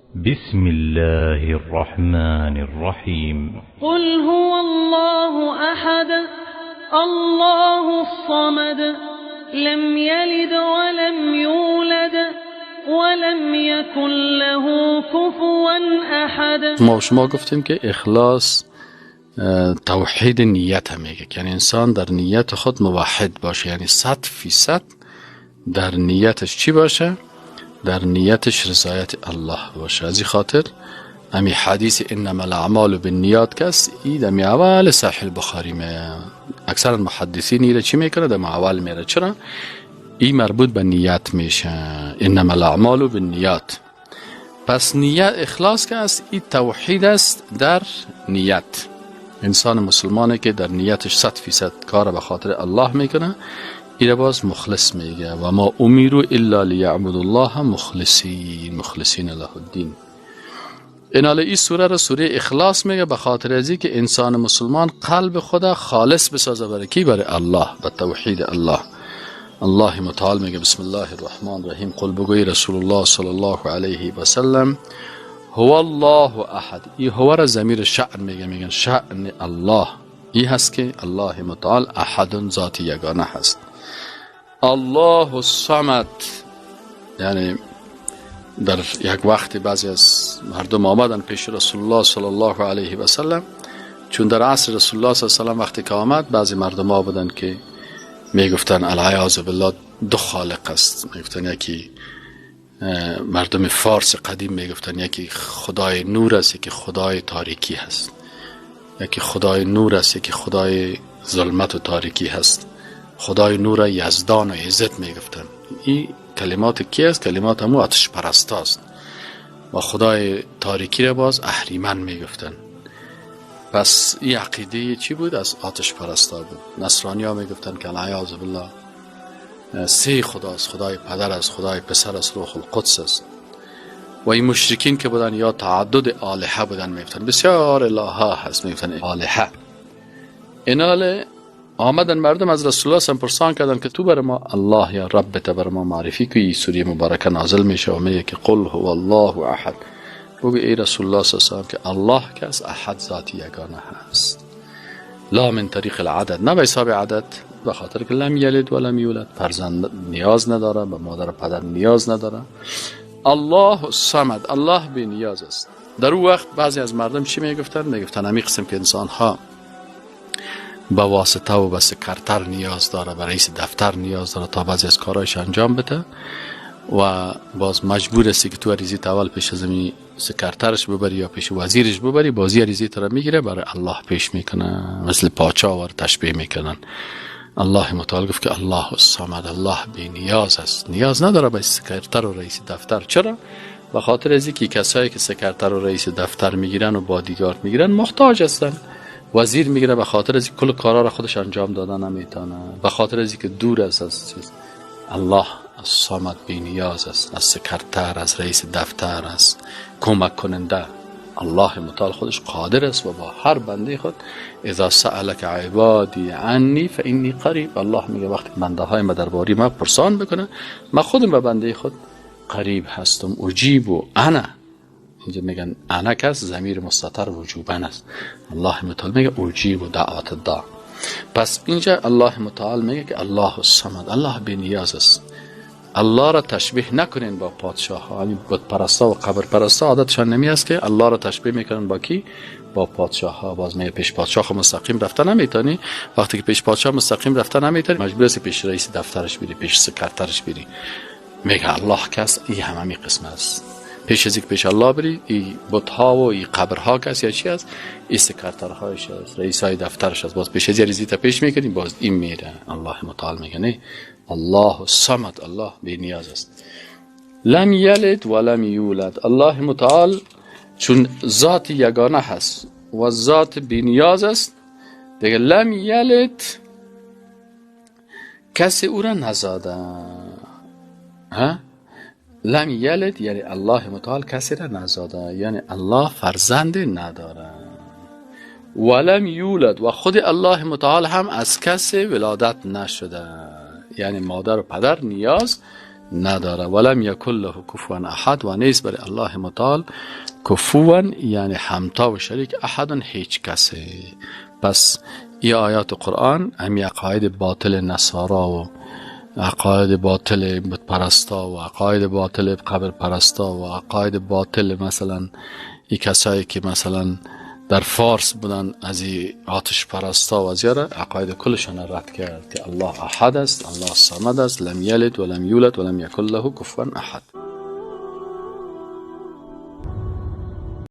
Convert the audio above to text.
بسم الله الرحمن الرحیم. قل هو الله احد، الله الصمد، لم یلد ولم یولد ولم یکن له کفوا احد. ما شما گفتیم که اخلاص توحید نیت میگه، یعنی انسان در نیت خود موحد باشه، یعنی 100% در نیتش چی باشه؟ در نیتش رضایت الله باشه. از این خاطر امی حدیث انما الاعمال بالنیات کس ای دمی اول صحیح البخاری می اکثر محدثین ایره چی میکنه؟ دم اول میره. چرا؟ ای مربوط به نیت میشه، انما الاعمال بالنیات. پس نیت اخلاص که است ای توحید است در نیت. انسان مسلمانه که در نیتش 100% کار به خاطر الله میکنه، ایره باز مخلص میگه. و ما امیروا الا لیعبدوا الله مخلصین، مخلصین له الدین. ایناله این سوره را سوره اخلاص میگه به خاطر ازی که انسان مسلمان قلب خدا خالص بسازه برای کی؟ برای الله، به توحید الله. الله متعال میگه بسم الله الرحمن الرحیم، قل بگوی رسول الله صلی الله علیه و سلم هو الله احد. ای هو را ضمیر شأن میگه، میگن شأن الله ای هست که الله متعال احد ذات یگانه هست. الله الصمد، یعنی در یک وقتی بعضی از مردم آمدن پیش رسول الله صلی الله علیه و سلم، چون در عصر رسول الله صلی الله علیه و سلم وقتی که آمد بعضی مردم ها بودن که میگفتن العیاذ بالله دو خالق است. میگفتن یکی مردم فارس قدیم میگفتن یکی خدای نور است، یکی خدای تاریکی هست، یکی خدای نور است، یکی خدای ظلمت و تاریکی هست. خدای نور یزدان و عزت میگفتن. این کلمات کی است؟ کلمات همو آتش پرست است. و خدای تاریکی را باز اهریمن میگفتن. پس این عقیده چی بود؟ از آتش پرستا بود. نصرانی ها میگفتن که العیاذ بالله سه خداست، خدای پدر است، خدای پسر است، روح القدس است. و این مشرکین که بودن یا تعدد آلهه بودن، میگفتن بسیار الهه هست، میگفتن آلهه. ایناله آمدن مردم از رسول الله پرسان کردن که تو بر ما الله یا رب تا بر ما معرفی که سوره مبارکه نازل میشه و میگه که قل هو الله احد. بگو ای رسول الله صلی الله علیه و سلم که الله که از احد ذاتی یگانه هست، لا من طریق العدد، نه به حساب عدد، به خاطر که لم یلد ولم یولد، فرزند نیاز نداره، به مادر و پدر نیاز نداره. الله الصمد، الله بی نیاز است. در اون وقت بعضی از مردم چی میگفتن؟ میگفتن همین قسم که انسان ها به واسطه و به سکرتر نیاز داره، به رئیس دفتر نیاز داره تا بعضی از کارهایش انجام بده و باز مجبور استی که تو عریضی اول پیش از می سکرترش ببری یا پیش وزیرش ببری، بازی عریضی را میگیره برای الله پیش میکنه، مثل پاچا و تشبیه میکنن. الله متعال گفت که الله الصمد، الله بی نیاز است، نیاز نداره به سکرتر و رئیس دفتر. چرا؟ به خاطر از اینکه کسایی که سکرتر و رئیس دفتر میگیرن و بادیگارد میگیرن محتاج هستن. وزیر میگیره به خاطر از کل کارا را خودش انجام دادن نمیتونه، به خاطر از اینکه دور است از چیز. الله الصمد بی نیاز است، از سکرتر، از رئیس دفتر، از کمک کننده. الله متعال خودش قادر است و با هر بنده خود اذا سألک عبادی عنی فانی قریب. الله میگه وقتی بنده های ما درباره ما پرسان بکنه، ما خودم به بنده خود قریب هستم. اجیب و انا، اینجا میگن انا کس ضمیر مستتر وجوبا است. الله متعال میگه اجیب و دعوت الداع. پس اینجا الله متعال میگه که الله الصمد، الله بی نیاز است. الله را تشبیه نکنین با پادشاه ها، یعنی بت پرستا و قبر پرستا عادتشان نمی است که الله را تشبیه میکنن با کی؟ با پادشاه ها. باز میگه پیش پادشاه مستقیم رفته نمیتونی، وقتی که پیش پادشاه مستقیم رفته نمیتونی مجبور هستی پیش رئیس دفترش بری، پیش سکرترش بری. میگه الله کس ای هم همی قسم است. پیش از اینکه پیش الله بری، ای بت ها و ای قبرها کس یا چی است؟ ای سکرترهایش است، رئیس های دفترش است. باز پیش از ریزی تا پیش میکنی باز این میره. الله متعال میگه نه، الله الصمد، الله بی نیاز است. لم یلد ولم یولد. الله متعال چون ذات یگانه هست و ذات بی نیاز است، دیگه لم یلد کسی او را نزاده. ها؟ لم یلد یعنی الله متعال کسی را نزاده، یعنی الله فرزند نداره. ولم یولد و خود الله متعال هم از کسی ولادت نشده، یعنی مادر و پدر نیاز نداره. ولم یکن له کفوا احد، و نیست برای الله متعال کفوا یعنی همتا و شریک، احد هیچ کسی. پس ای آیات قرآن همی عقاید باطل نصارا و عقاید باطل بت پرستا و عقاید باطل قبر پرستا و عقاید باطل مثلا ای کسایی که مثلا در فارس بودن از ای آتش پرستا و از یاره عقاید کلشان رد کرد که الله احد است، الله صمد است، لم یلد ولم یولد ولم یکن له کفوا احد.